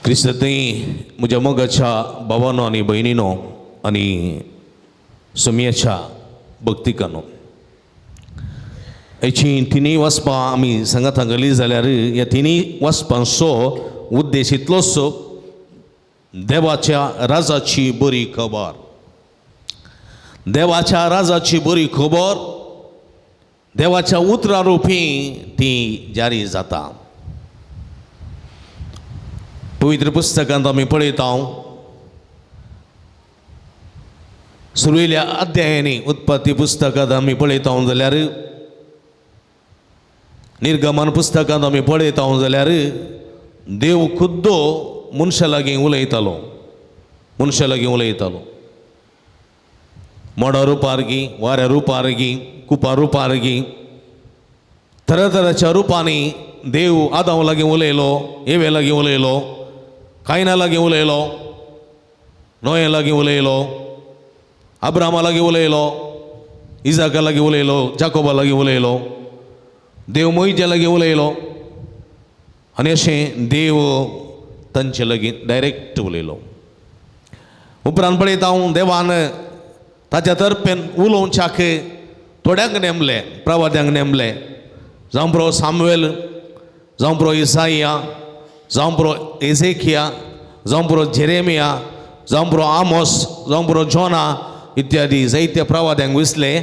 क्रिस्तांतय म्हज्या मोगाच्या भावानो आनी भयणीनो आनी सुमयेच्या भक्तिकानो, हेची तिनूय वचपां आमी सांगातां घाली जाल्यार ह्या तिनूय वचपांचो उद्देश इतलोच, देवाच्या राजाची बरी खबर, देवाच्या राजाची बरी खबर देवाच्या उतरां रुपी ती जारी जाता. पवित्र पुस्तकांत आमी पळयता, सुरवेल्या अध्यायांनी उत्पत्ती पुस्तकांत आमी पळयता जाल्यार, निर्गमन पुस्तकांत आमी पळयता जाल्यार देव खुद्दो मनशा लागीं उलयतालो, मनशा लागीं उलयतालो. मोडा रुपार गी, वाऱ्या रुपार गी, कुपा रुपार गी, तरातराच्या रुपांनी देव आदांव लागीं उलयलो, एवे लागीं उलयलो, कायना लागीं उलयलो, नोये लागीं उलयलो, अब्रामा लागीं उलयलो, इजाका लागीं उलयलो, जाकोबा लागीं उलयलो, देव मोहिजा लागीं उलयलो. आनी अशें देव तांचे लागीं डायरेक्ट उलयलो. उपरांत पळयता हांव देवान ताच्या तर्फेन उलोवच्याक थोड्यांक नेमले, प्रवाद्यांक नेमले, जावं प्रो सामुएल, जावं प्रो इसाइया, जावं प्रो एझेकिया, जावं प्रो जेरेमिया, जावं प्रो आमोस, जावं प्रो जोना इत्यादी जायत्या प्रवाद्यांक विसले.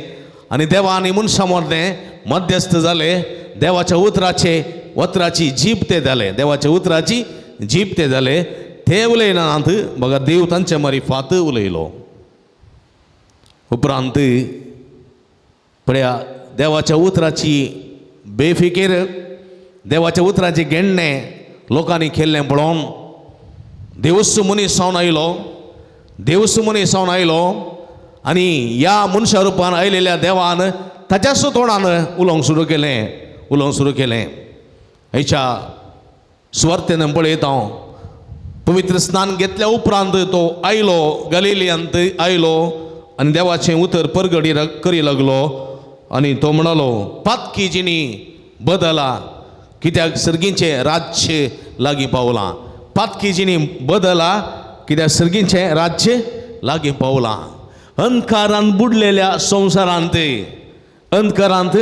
आनी देवा आनी मनशां मदें मध्यस्थ जाले. देवाच्या उतराचे उतराची जीप ते जाले, देवाच्या उतराची जीप ते जाले. ते उलयनात बघा, देव तांचे मारिफात उलयलो. उपरांत पळया, देवाच्या उतराची बेफिकीर, देवाच्या उतराची घेणणें लोकांनी केल्लें पळोवन देवूच मनीस जावन आयलो, देवूच मनीस जावन आयलो. आनी ह्या मनशा रुपान आयलेल्या देवान ताच्याच तोंडान उलोवंक सुरू केलें, उलोवंक सुरू केलें. हेच्या सुवार्तेन पळयता हांव, पवित्र स्नान घेतल्या उपरांत तो आयलो, गलिलियांत आयलो आनी देवाचें उतर परगडी करी लागलो. आनी तो म्हणालो, पातकी जिणी बदला, कित्याक सर्गीचें राज्य लागीं पावलां. पातकी जिणी बदला, कित्याक सर्गीचें राज्य लागीं पावलां. अंधकारान बुडलेल्या संवसारांत, अंधकारांत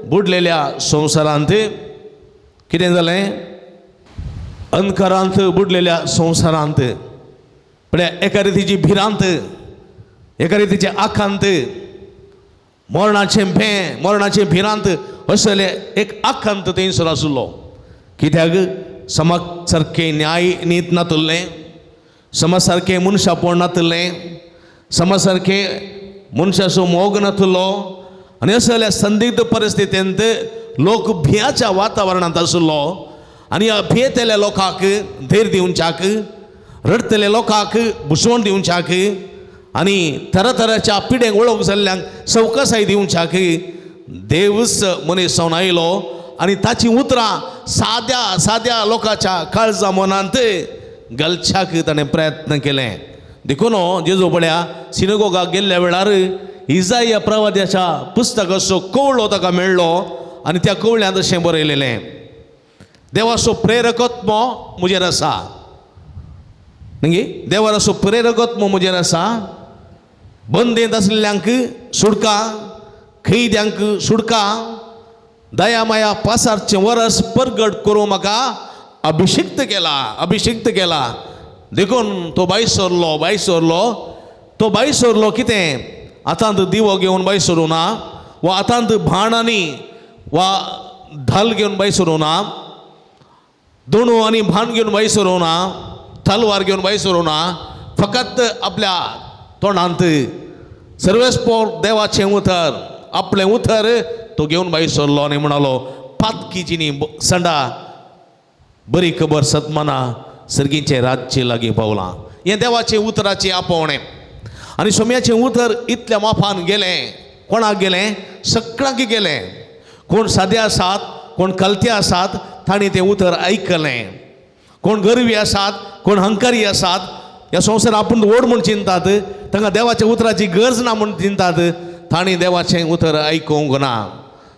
बुडलेल्या संवसारांत कितें जालें? अंधकारांत बुडलेल्या संवसारांत म्हळ्यार एका रितीची भिरांत, एका रितीचें आकांत, मरणाचें भें, मरणाचें भिरांत, असले एक आकांत थंयसर आशिल्लो. कित्याक समाज सारकें न्याय नीत नातुल्लें, समाज सारकें मनशापण नातुल्लें, समाज सारकें मनशाचो मोग नातुल्लो. आनी असल्या संदिग्ध परिस्थितींत लोक भियाच्या वातावरणांत आशिल्लो. आनी ह्या भियेतल्या लोकांक धैर्य दिवच्याक, रडटल्या लोकांक भुसवण दिवच्याक आनी तरातराच्या पिड्यांक वळख जाल्ल्यांक सवकासाय दिवच्याक देवच मनीस जावन आयलो. आनी ताचीं उतरां साद्या साद्या लोकांच्या काळजा मनांत घालच्याक ताणें प्रयत्न केलें. देखून जेजू पळया, सिनेगोगाक गेल्ल्या वेळार इजाया प्रवाद्याच्या पुस्तकाचो कवळो ताका मेळ्ळो आनी त्या कवळ्यांत अशें बरयलेलें, देवाचो प्रेरकत्म म्हजेर आसा. न्ही, देवाचो प्रेरकत्म म्हजेर आसा, बंदेंत आसलेल्यांक सुडका, कैद्यांक सुडका, दया माया पासारचें वरस परगट करूं म्हाका अभिषिक्त केला, अभिषिक्त केला. देखून तो भायर सरलो, भायर सरलो, तो भायर सरलो. कितें हातांत दिवो घेवन भायर सरूं ना, वा हातांत भाण आनी वा धाल घेवन भायर सरूं ना, दोणू आनी भाण घेवन भायर सरूं ना, तलवार घेवन भायर सरूं ना, फकत आपल्या तोंडांत सर्वेस्पोर देवाचें उतर, आपलें उतर तो घेवन भायर सरलो. आनी म्हणालो, पातकी जिणी संडा, बरी खबर सतमाना, सर्गीचें राज्य लागीं पावलां. हें देवाचें उतराचें आपोवणें. आनी सोम्याचें उतर इतल्या मापान गेलें. कोणाक गेलें? सगळ्यांक गेलें. कोण सादे आसात, कोण कलते आसात, तांणी तें उतर आयकलें. कोण गर्वी आसात, कोण हंकारी आसात, ह्या संवसार आपूण व्हड म्हूण चिंतात, तांकां देवाच्या उतराची गरज ना म्हूण चिंतात, तांणी देवाचें उतर आयकूंक ना.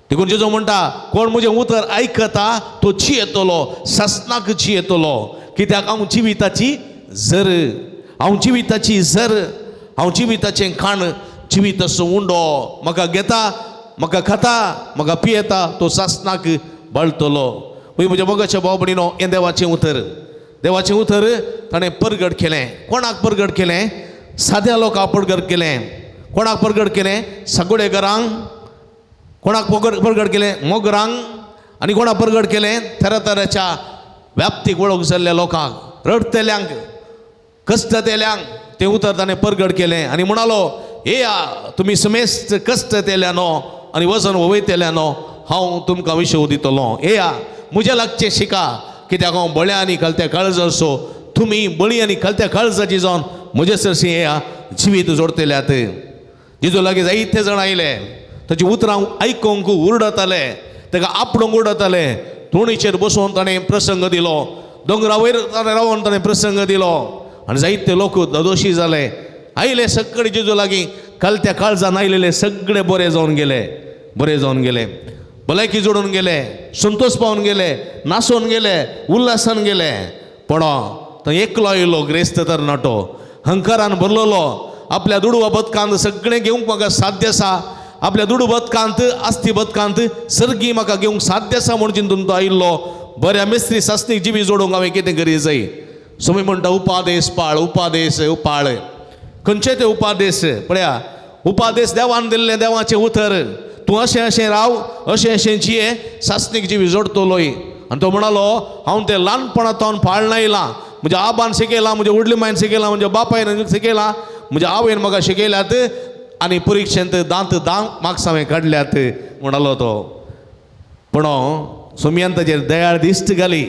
देखून जेजू म्हणटा, कोण म्हजें उतर आयकता तो जियेतलो, ससनाक जियेतलो. कित्याक हांव जिविताची जर, हांव जिविताची जर, हांव जिविताचें खाण, जिविताचो उंडो म्हाका घेता, म्हाका खाता, म्हाका पियेता तो सासणाक बळटलो. म्हज्या मोगाच्या भाव भयणीनो, हें देवाचें उतर. देवाचें उतर ताणें परगट केलें. कोणाक परगट केलें? साद्या लोकांक परगट केलें. कोणाक परगट केलें? सगळेघरांक. कोणाक परगट केलें? मोगरांक. आनी कोणाक परगट केलें? तरातराच्या व्याप्तीक वळख जाल्ल्या लोकांक, रडटल्यांक, कश्टतेल्यांक तें उतर ताणें परगट केलें. आनी म्हणालो, येया तुमी समेस्त कश्टतेल्यानो आनी वजन वयतेल्यानो, हांव तुमकां विशव दितलो. येया म्हज्या लागचें शिका, कित्याक हांव बळ्या आनी कलत्या काळजाचो, तुमी बळी आनी कलत्या काळजाची जावन म्हजे सरशी येया, जिवीत जोडटल्यात. जेजू लागीं जायते जाण आयले, ताची उतरां आयकूंक उरडताले, ताका आपडूंक उरडताले. तोणीचेर बसोवन ताणें प्रसंग दिलो, दोंगरा वयर ताणें रावन ताणें प्रसंग दिलो आनी जायते लोक ददोशी जाले. आयले सगळे जेजू लागीं, कलत्या काळजान आयलेले सगळे बरे जावन गेले, बरे जावन गेले, भलायकी जोडून गेले, संतोश पावन गेले, नासोवन गेले, उल्हासान गेले. पण थंय एकलो आयलो ग्रेस्त तरणाटो, हंकारान भरलेलो, आपल्या दुडवा बदकांत सगळें घेवंक म्हाका साध्य आसा, आपल्या दुडू बदकांत आस्ती बदकांत सर्गी म्हाका घेवंक साध्य आसा म्हूण चिंतून तो आयिल्लो. बऱ्या मिस्त्री सासणीक जिवी जोडूंक हांवें कितें करी जाय? सोमी म्हणटा उपादेश पाळ, उपादेश पाळ. खंयचे ते उपादेश? पळया, उपादेश देवान दिल्लें, देवाचें उतर, तूं अशें अशें राव, अशें अशें जिये, सासणीक जिवी जोडटलोय. आनी तो म्हणालो, हांव तें ल्हानपणांत पाळना येयलां, म्हज्या आबान शिकयलां, म्हज्या व्हडली मायन शिकयलां, म्हज्या बापायन शिकयलां, म्हज्या आवयन म्हाका शिकयल्यात आनी परिक्षेंत दांत दांत मार्क्स हांवें काडल्यात म्हणालो तो. पूण सोमयान ताचेर दयाळ दिश्ट घाली,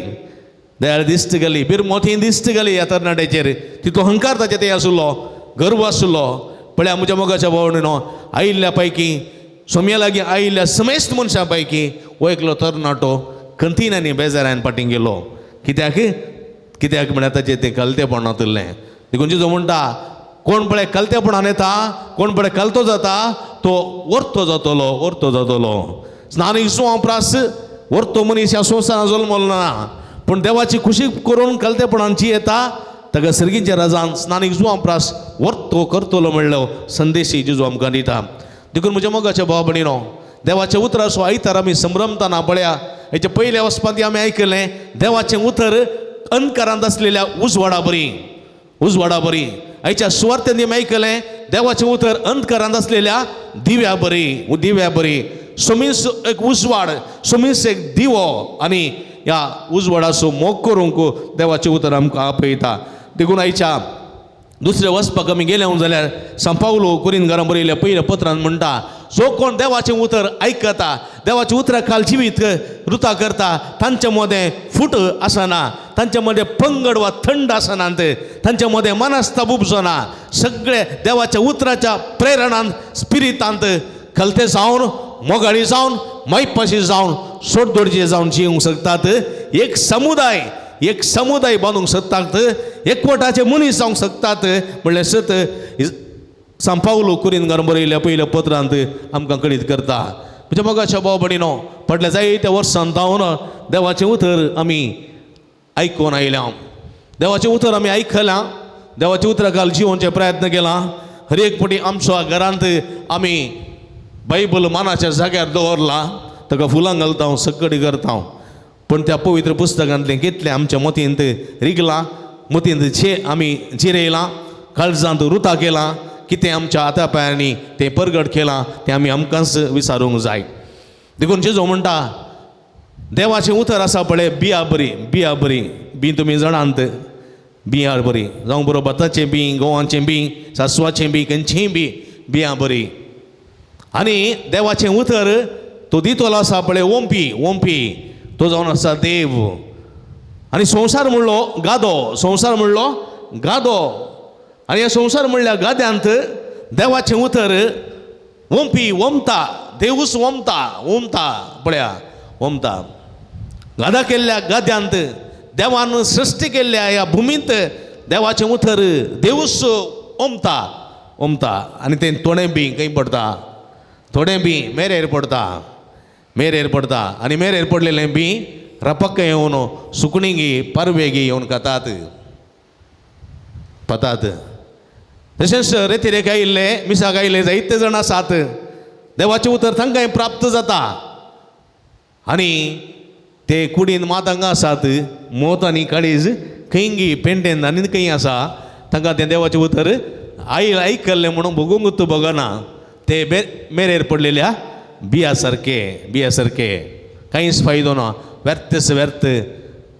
दयाळ दिश्ट घाली, बिरमोती दिश्ट घाली ह्या तरणाट्याचेर. तितलो हंकार ताचे ते आशिल्लो, गर्व आशिल्लो. पळया म्हज्या मोगाच्या भावणीनो, आयिल्ल्या पैकी सोमया लागीं आयिल्ल्या समेस्त मनशां पैकी हो एकलो तरणाटो खंतीन आनी बेजारान फाटीं गेलो. कित्याक? कित्याक म्हळ्यार ताचें तें कलतेपण नातिल्लें. देखून जेजू म्हणटा, कोण पळय कलतेपणान येता, कोण पळय कलतो जाता, तो वर्तो जातलो, वर्तो जातलो. स्नान प्रास वर्तो मनीस ह्या संवसारान जल्मलो ना, पूण देवाची खुशी करून कलतेपणान जी येता ताका सर्गीच्या राजान स्नानीक जुवां प्रास वर्तो करतलो म्हणलो संदेशी जेजू आमकां दिता. देखून म्हज्या मोगाच्या भाव भयणीनो, देवाच्या उतराचो आयतार आमी संभ्रमताना पळया, हेच्या पयल्या वचपांत आमी आयकलें, देवाचें उतर अंधकारांत आसलेल्या उजवाडा बरी, उजवाडा बरी. आयच्या सुवार्थेंत आमी आयकलें, देवाचें उतर अंधकारांत आसलेल्या दिव्या बरी, दिव्या बरी. सोमीस एक उजवाड, सोमीस एक दिवो, आनी ह्या उजवाडाचो मोग करूंक देवाचें उतर आमकां आपयता. देखून आयच्या दुसऱ्या वचपाक आमी गेले जाल्यार सांपावलो कुरीन घरां बरयल्या पयल्या पत्रान म्हणटा, जो कोण देवाचें उतर आयकता, देवाचें उतरा खाल जिवीत रुता करता, तांच्या मदें फूट आसना, तांच्या मदें पंगड वा थंड आसनात, तांच्या मदें मनस्ताप उपजना, सगळे देवाच्या उतराच्या प्रेरणान स्पिरितांत कलते जावन, मोगाळी जावन, मायपाशी जावन, सोडदोडचे जावन जिवंक शकतात. एक समुदाय, एक समुदाय बांदूंक शकतात, एकवटाचे मनीस जावंक शकतात म्हणल्यार सत सांपावलो कुरीन घरां बरयल्या पयल्या पत्रांत आमकां कळीत करता. म्हज्या मोगाच्या भाव भयणीनो, फाटल्या जायत्या वर्सां जावन देवाचें उतर आमी आयकून आयल्या, देवाचें उतर आमी आयकलां, देवाचें उतरा खाल जिवनचे प्रयत्न केला. हर एक फावटी आमच्या घरांत आमी बायबल मानाच्या जाग्यार दवरला, ताका फुलां घालता, सकडी करता, पूण त्या पवित्र पुस्तकांतलें कितलें आमच्या मतींत रिगलां, मतींत जे आमी जिरयलां, काळजांत रुता केलां, कितें आमच्या हाता पांयांनी तें परगट केलां, तें आमी आमकांच विचारूंक जाय. देखून जेजू म्हणटा, देवाचें उतर आसा पळय बिया बरी, बिया बरी, बी तुमी जाणांत, बियां बरी जावं बरो, भाताचें बी, गंवाचें बी, सासवाचें बी, खंयचेंय बी बियां बरी. आनी देवाचें उतर तो दितलो आसा पळय ओंपी, ओंपी तो जावन आसा देव. आनी संवसार म्हणलो गादो, संवसार म्हणलो गादो, आनी ह्या संवसार म्हणल्या गाद्यांत देवाचें उतर ओंपी ओमता, देवूच ओमता, ओमता पळया ओमता. गादा केल्ल्या गाद्यांत देवान सृश्टी केल्ल्या ह्या भुमींत देवाचें उतर देवूच ओमता, ओमता. आनी तें तोणें बी खंय पडटा? थोडें बी मेरेर पडटा, मेरेर पडटा. आनी मेरेर पडलेलें बी रपक्क येवन सुकणींगी परवेगी येवन खातात पतात. तशेंच रेतिरेक आयिल्ले मिसाक आयिल्ले जायते जाण आसात, देवाचें उतर तांकांय प्राप्त जाता आनी ते कुडीन मात हांगा आसात, मोत आनी काळीज खंयगी पेंटेन आनी खंय आसा, तांकां तें देवाचें उतर आयकल्लें म्हणून भोगूंक भोगना. ते मेरेर पडलेल्या बिया सारके, बिया सारके कांयच फायदो ना, व्यर्थच व्यर्थ,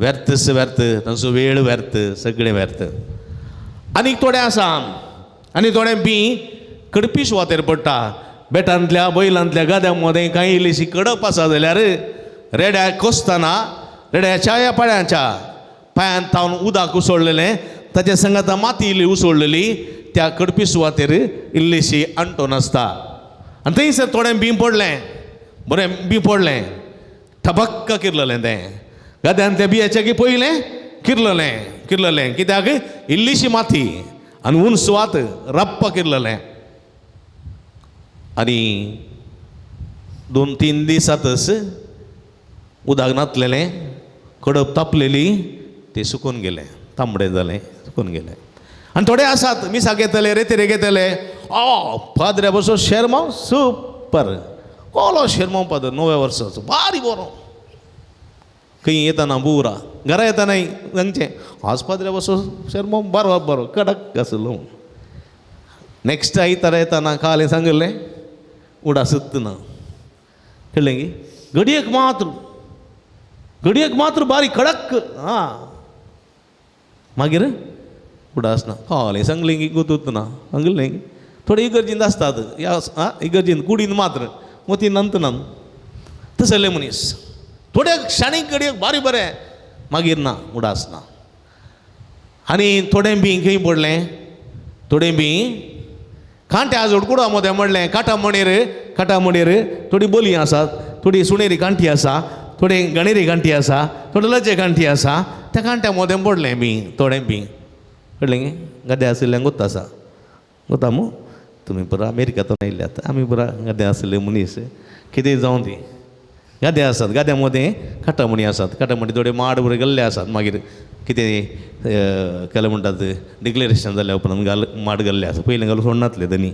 व्यर्थच व्यर्थ, तांचो वेळ व्यर्थ, सगळें व्यर्थ. आनीक थोडें आसा, आनी थोडें बी कडपी सुवातेर पडटा. बेटांतल्या बैलांतल्या गाद्यां मदें कांय इल्लीशी कडप आसा जाल्यार रेड्या कोसतना रेड्याच्या ह्या पाळ्यांच्या पांयांत थावन उदक उसळलेलें, ताच्या सांगाता माती इल्ली उसळलेली, त्या कडपी सुवातेर इल्लीशी अंटोन आसता. आनी थंयसर थोडें बी पडलें, बरें बी पडलें, ठबक्क किरलेलें तें गाद्यान त्या बियाच्या की पयलें किरलेलें, किरलेलें कित्याक इल्लीशी माती आनी ऊन सुवात रप्प किरलेलें. आनी 2-3 दिसांतच उदक नातलेलें, कडप तापलेली, तें सुकून गेलें, तांबडें जालें, सुकून गेलें. आनी थोडे आसात मिसाक घेतले, रेतिरे घेतले, ओ पाद्र्या बसो शेरमांव सुपर, कोलो शेरमांव पादर 9व्या वर्साचो बारी बरो, खंय येताना बुरा घरा येताना सांगचें आज पाद्र्या बसो शेरमांव बरो बरो कडक आसलो. नेक्स्ट आयतारा येताना कालें सांगिल्लें उडासत ना, कळ्ळें की घडयेक मात्र, घडयेक मात्र बारीक कडक आं, मागीर उडास ना. कालें सांगलें की गुतूत ना, सांगलें की थोडे इगर्जींत आसतात ह्या आं इगर्जींत कुडीन मात्र मोती नंत ना तसले मनीस, थोडे शाणीक घडयेक बारी बरें, मागीर ना उडास ना. आनी थोडें बी खंय पडलें, थोडें बी कांट्या जोडकुडा मदें म्हणलें, काटा मणेर, काटा मणेर थोडी बोली आसात, थोडी सुणेरी कांठी आसा, थोडी गणेरी कांठी आसा, थोडी लजे कांठी आसा, त्या कांट्या मदें पडलें बी थोडें बी कळ्ळें. गद्या आशिल्ल्यान गोत्ता आसा, गोता मू तुमी पुरा अमेरिकांतून आयल्यात, आमी पुरा गद्या आशिल्ले मनीस, कितेंय जावं ती गादे आसात, गाद्या मदें काटामणी आसात, काटामणी थोडे माड बरे गेल्ले आसात, मागीर कितें केलें म्हणटात डिक्लेरेशन जाल्या उपरांत घाल माड गेल्ले आसा, पयलीं घालून सोडनातले तेणी.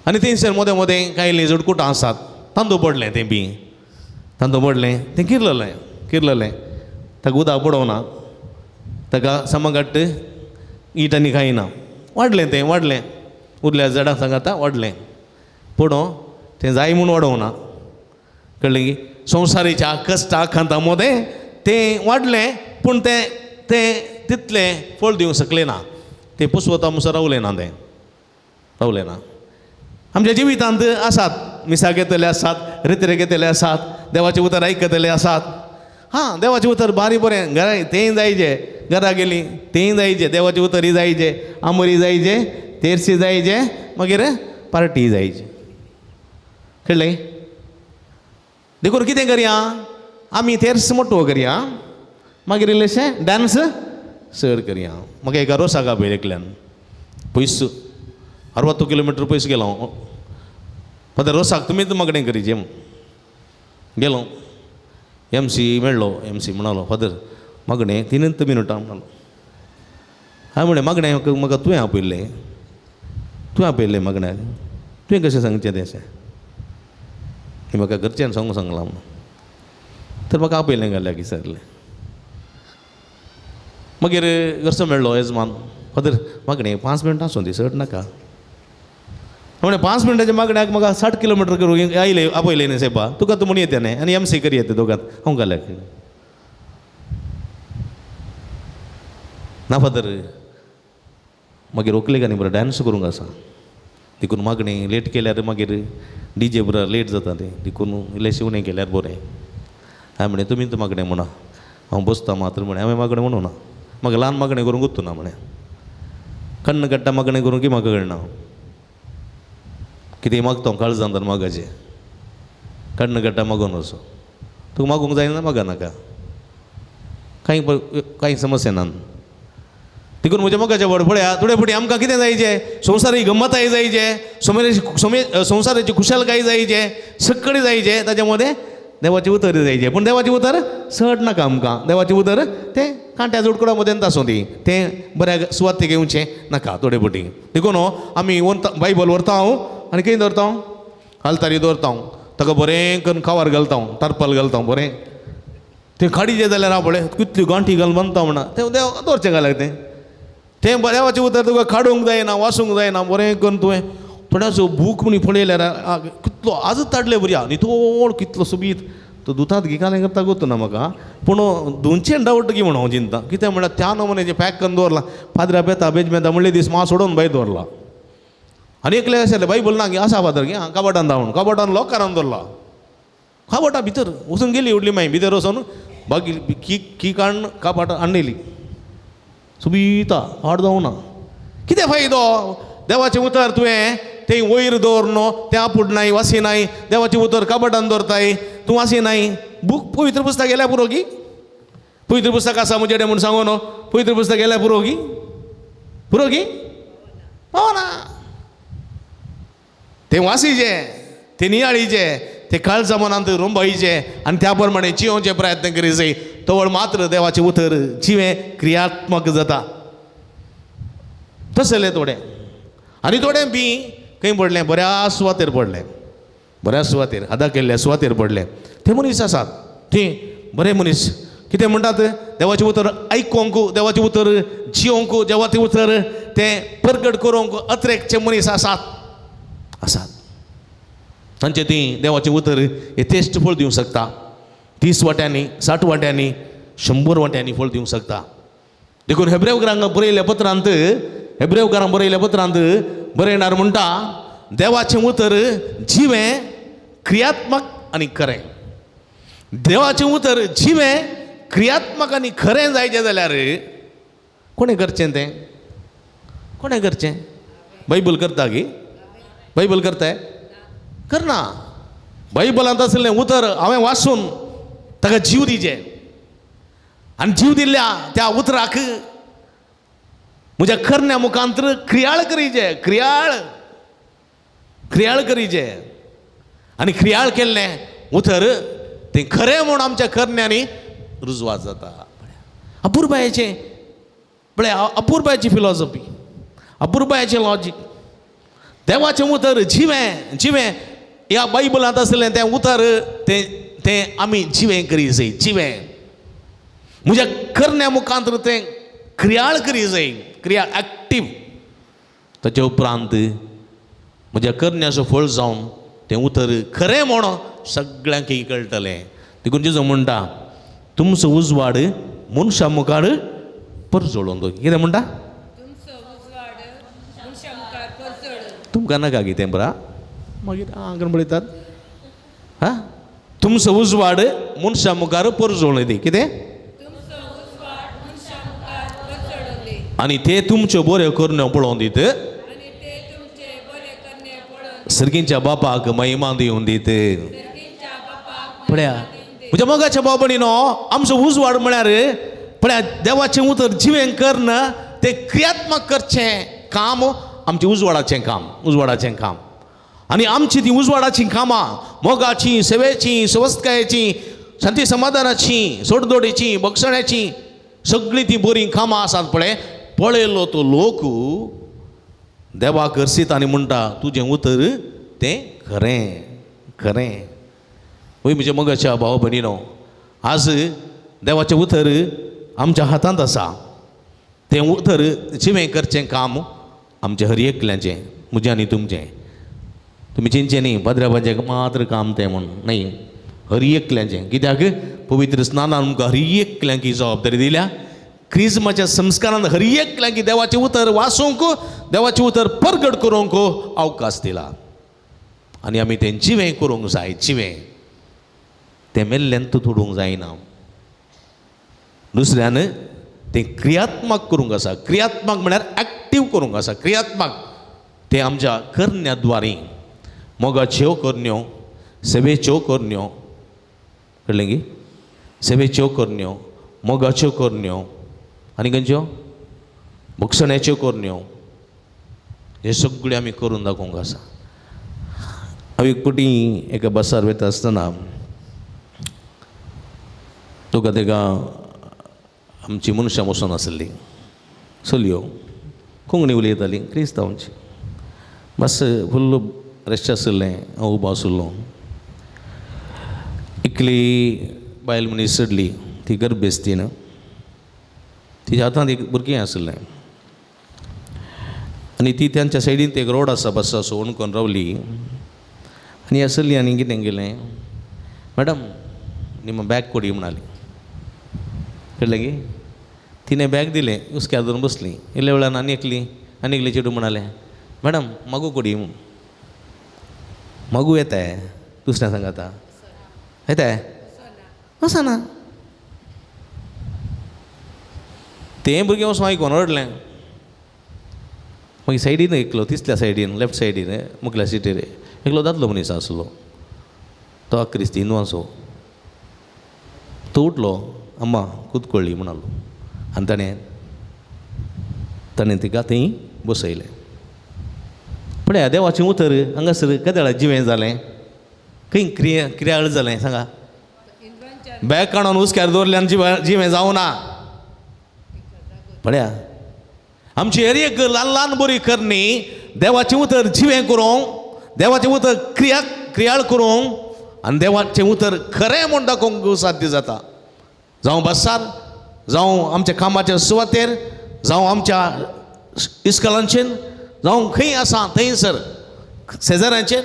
आनी थंयसर मदें मदें कांय जोडकुटां आसात, तांदूळ पडलें तें बी, तांदूळ पडलें तें किरलेलें, किरलेलें ताका उदक पडोवना, ताका समगट्ट it आनी कांय ना, वाडलें तें, वाडलें उरल्या झाडां सांगाता वाडलें, पडों तें जाय म्हूण वाडोवना, कळ्ळें की संवसारीच्या कश्टा खांता मदें तें वाडलें, पूण तें तें तितलें फळ दिवंक शकलें ना, तें पुसवता मुसर रावलें ना, तें रावलें ना. आमच्या जिवितांत आसात, मिसाक घेतले आसात, रितरे घेतले आसात, देवाचें उतर आयकतले आसात, हां देवाचें उतर बारी बरें, घरा तेंय जायचे, घरा गेलीं तेंय जायचे, देवाचें उतरय जायचे, आमोरी जायचे, तेरसी जायचे, मागीर पार्टी जायचे, कळ्ळें. देखून कितें करया आमी, तेर्स मोटवो करया, मागीर इल्लेशें डांस चड करया. म्हाका एका रोसाक पळय एकल्यान पयस 60 किलोमिटर पयस गेलो हांव, फादर रोसाक तुमीच मागणें करीचे गेलो, एम सी मेळ्ळो, एम सी म्हणालो फादर मागणें 3 मिनटां म्हणालो. हांवें म्हणलें मागणें म्हाका तुवें आपयल्लें, तुवें आपयल्लें मागण्याक, तुवें कशें सांगचें तें अशें, हें म्हाका घरच्यान सांगूंक सांगलां म्हणून, तर म्हाका आपयलें घाल्या की सरलें. मागीर घरचो मेळ्ळो येजमान, फादर मागणें 5 मिनटां आसूं दी, चड नाका. म्हणलें 5 मिनटाच्या मागण्याक म्हाका 60 किलोमिटर करूंक आयले आपयलें न्ही सायबा, तुका तूं म्हण येता न्ही आनी एम सी करी येता दोगांत हांव घाल्याक ना फादर. मागीर व्हंकलेक आनी बरो डांस करूंक आसा, देखून मागणें लेट केल्यार मागीर डी जे बरो लेट जाता तें, देखून इल्लेशें उणें केल्यार बरें. हांवें म्हणलें तुमी तर मागणें म्हणा, हांव बसता मात्र म्हणें, हांवें मागणें म्हणूं ना, म्हाका ल्हान मागणें करूंक गुत्तू ना म्हणें, कण्ण काडटा मागणें करूंक की म्हाका कळना, कितें मागता हांव काळजांत मागाचें, कण्ण काडटा मागून वचो, तुका मागूंक जायना मागा नाका, कांय कांय समस्या ना. देखून म्हज्या मोगाच्या व्हड पळया थोडे फुडें आमकां कितें जायचें, संवसारी गम्मताय जायचे, संवसाराची खुशालकाय जायचे, सगळें जायचे, ताच्या मदें देवाचें उतर जायचें. पूण देवाचें उतर चड नाका आमकां. देवाचें उतर तें कांट्या जुडकुडा मदेंत आसूं दी, तें बऱ्या सुवातेक येवचें नाका थोडे फावटी. देखून आमी बायबल व्हरता हांव आनी खंय दवरता, आल्तारी दवरता, ताका बरें करून कवर घालता, तारपाल घालता बरें. तें काडीचें जाल्यार हांव पळय कितल्यो गांठी घालून बांदता म्हणा, तें देव दवरचें घाल्यार तें तें देवाचें उतर तुका काडूंक जायना, वासूंक जायना. बरें करून तुवें थोड्याचो बूक म्हण पळयल्यार कितलो आजच ताडले बरया नितोळ कितलो सोबीत तो दुतात गिकालें करता गोतू ना म्हाका, पूण दोनशें डावट की म्हण हांव चिंता. कितें म्हणल्यार त्या नमुन्याचें पॅक करून दवरलां. पाद्रा बेता बेज बेता म्हणले दीस मा सोडून भायर दवरला. आनी एकलें आशिल्लें बायबल ना आसा फादर की कबटान धांवून कबटान लॉकरान दवरला. कबटा भितर वचून गेली उडली मागीर भितर वचून बागी की की काडून कपाट हाडली सोबीता हाड जावना. कितें फायदो देवाचें उतर तुवें तें वयर दवर न्हू, तें आपुडनाय वासिनाय. देवाचें उतर कबटान दवरताय तूं वासिनाय. बूक पवित्र पुस्तक गेल्यार पुरो की, पवित्र पुस्तक आसा म्हजे कडेन म्हूण सांगू न्हू, पवित्र पुस्तक गेल्यार पुरो की, पुरो की पावना. तें वासीचें, तें नियाळीचें, तें काळजा मनांत रोंबायचें आनी त्या प्रमाणे जियोवचे प्रयत्न करी जाय. तवळ मात्र देवाचें उतर जिवें क्रियात्मक जाता. तसलें थोडें आनी थोडें बी खंय पडलें, बऱ्या सुवातेर पडलें, बऱ्या सुवातेर अदा केल्ल्या सुवातेर पडलें. ते मनीस आसात ते बरे मनीस. कितें म्हणटात, देवाचें उतर आयकोंक, देवाचें उतर जियोंक, देवाचें उतर तें परगट करूंक अत्रेकचे मनीस आसात आसात. तांचे ती देवाचें उतर यथेश्ट फळ दिवंक शकता. 30 वाट्यांनी, 60 वाट्यांनी, 100 वाट्यांनी फळ दिवंक शकता. देखून हेब्रेवकारांक बरयल्ल्या पत्रांत, हेब्रेवकारांक बरयल्ल्या पत्रांत बरयणार म्हणटा, देवाचें उतर जिवें, क्रियात्मक आनी खरें. देवाचें उतर जिवें, क्रियात्मक आनी खरें जायचें जाल्यार कोणें करचें तें? कोणें करचें? बायबल करता की? बायबल करताय? करना. बायबलांत आसलें उतर हांवें वाचून ताका जीव दिचें आनी जीव दिल्ल्या त्या उतराक म्हज्या करण्या मुखांतर क्रियाळ करीचे, क्रियाळ क्रियाळ करीचे. आनी क्रियाळ केल्लें उतर तें खरें म्हूण आमच्या करण्यांनी रुजवात जाता. अपुरबायेचें पळय, अपुरबायेची फिलॉसॉफी, अपुरबायेचें लॉजीक. देवाचें उतर जिवें, जिवें ह्या बायबलांत आसलें तें उतर तें तें आमी जिवें करी जाय. जिवें म्हज्या करण्या मुखांत तें क्रियाळ करी जाय, क्रिया एक्टीव. ताचे उपरांत म्हज्या करण्याचो फळ जावन तें उतर खरें म्हूण सगळ्यांक कळटलें. देखून जेजू म्हणटा, तुमचो उजवाड मनशा मुखार परजळून. कितें म्हणटा? तुमकां नाका कितें बरा मागीर आं करून पळयतात. हां, तुमचो उजवाड मनशा मुखार परजळून दी. कितें? आनी ते तुमच्यो बऱ्यो करण्यो पळोवन दीत सर्गींच्या बापाक महिमा दिवन दीत. पळया म्हज्या मोगाच्या भाव भयणीनो, आमचो उजवाड म्हळ्यार पळया देवाचें उतर जिवें कर्ण तें क्रियात्मक करचें काम आमचें उजवाडाचें काम, उजवाडाचें काम. आनी आमची ती उजवाडाचीं कामां मोगाची, सेवेची, सवस्तकायेची, शांती समाधानाची, सोडदोडीची, बक्षण्याची सगळीं ती बरीं कामां आसात. पळय पळयलो तो लोक देवाक हरशीत आनी म्हणटा, तुजें उतर तें खरें खरें. वय म्हज्या मोगाच्या भाव भयणीनो, आज देवाचें उतर आमच्या हातांत आसा. तें उतर जिवें करचें काम आमचें हर एकल्याचें, म्हजें आनी तुमचें. तुमी चिंतचें न्ही पाद्र्याबाचें मात्र काम तें म्हूण, न्ही, हर एकल्याचें. कित्याक पवित्र स्नानान आमकां हर एकल्यांक ही जबाबदारी दिल्या. क्रिज्माच्या संस्कारान हर एकल्यांक देवाचें उतर वाचूंक, देवाचें उतर परगट करूंक अवकाश दिला. आनी आमी तें जिवें करूंक जाय. जिवें तें मेल्ल्यान तूं तोडूंक जायना. दुसऱ्यान तें क्रियात्मक करूंक आसा. क्रियात्मक म्हळ्यार एक्टीव करूंक आसा. क्रियात्मक तें आमच्या करण्या द्वारी, मोगाच्यो करण्यो, सेवेच्यो करण्यो, कळ्ळें की? सेवेच्यो करण्यो, मोगाच्यो करण्यो, आनी खंयच्यो भक्षण्याच्यो करण्यो, हे सगळ्यो आमी करून दाखोवंक आसा. हांव एक पटी एका बसार वयता आसतना तुका तेका आमची मनशां वचून आसली, चलयो कोंकणी उलयताली, क्रिस्तांवची. बस फुल्ल रश आशिल्लें, हांव उबो आशिल्लो. एकली बायल मनीस चडली, ती गर्भेस्ती न्हू, तिच्या हातांत एक भुरगें आशिल्लें आनी ती त्यांच्या सायडीन एक रोड आसा बस असो ओणकोन रावली आनी आसली. आनी कितें केलें, मॅडम निम बॅग कोडी म्हणाली. कळ्ळें की तिणें बॅग दिलें, हुस्क्यार धरून बसली. इल्ल्या वेळान आनी एकली, आनी एकली चेडूं म्हणालें, मॅडम मगू कोडी म्हूण. मगू येताय दुसऱ्या सांगाता येताय वचना. तें भुरगें वचून आयकोन रडलें. मागीर सायडीन एकलो, तिसल्या सायडीन, लेफ्ट सायडीन मुखल्या सिटीर एकलो दादलो मनीस आसलो, तो क्रिस्ती हिंदवांचो. तो उठलो, अम्मा कुतकळ्ळी म्हणालो आनी ताणें ताणें तिका थंय बसयलें. पळया देवाचें उतर हांगासर केदळा जिवें जालें, खंय क्रियाळ जालें सांगा. बॅग काडून हुस्क्यार दवरलें आनी जिवें जावना. पळया आमची हर एक ल्हान ल्हान बरी करणी देवाचें उतर जिवें करूंक, देवाचें उतर क्रियाळ करूंक आनी देवाचें उतर खरें म्हूण दाखोवंक साध्य जाता. जावं बसार, जावं आमच्या कामाच्या सुवातेर, जावं आमच्या इस्कॉलांचेर, जावं खंय आसा थंयसर शेजाऱ्यांचेर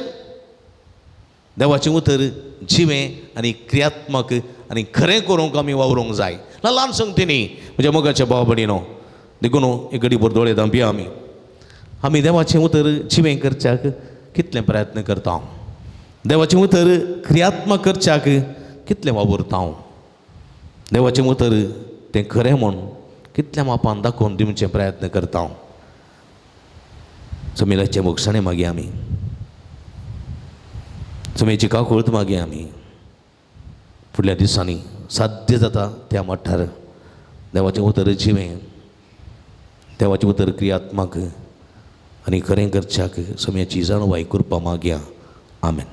देवाचें उतर जिवें आनी क्रियात्मक आनी खरें करूंक आमी वावरूंक जाय. ल्हान ल्हान संगतींनी म्हज्या मोगाच्या भाव भयणीनो, देखून एक घडी भर दोळे धांपया. आमी आमी देवाचें उतर जिवें करच्याक कितलें प्रयत्न करता, देवाचें उतर क्रियात्मक करच्याक कितलें वावुरता, देवाचें उतर तें खरें म्हूण कितल्या मापान दाखोवन दिवचे प्रयत्न करता. समिलाचें भोगसणें मागीर आमी, समेची काकूळत मागीर आमी फुडल्या दिसांनी साध्य जाता त्या मठार देवाचें उतर जिवें, देवाचें उतर क्रियात्मक आनी खरें करच्याक समयाची जाणवाय करपा मागया. आमेन.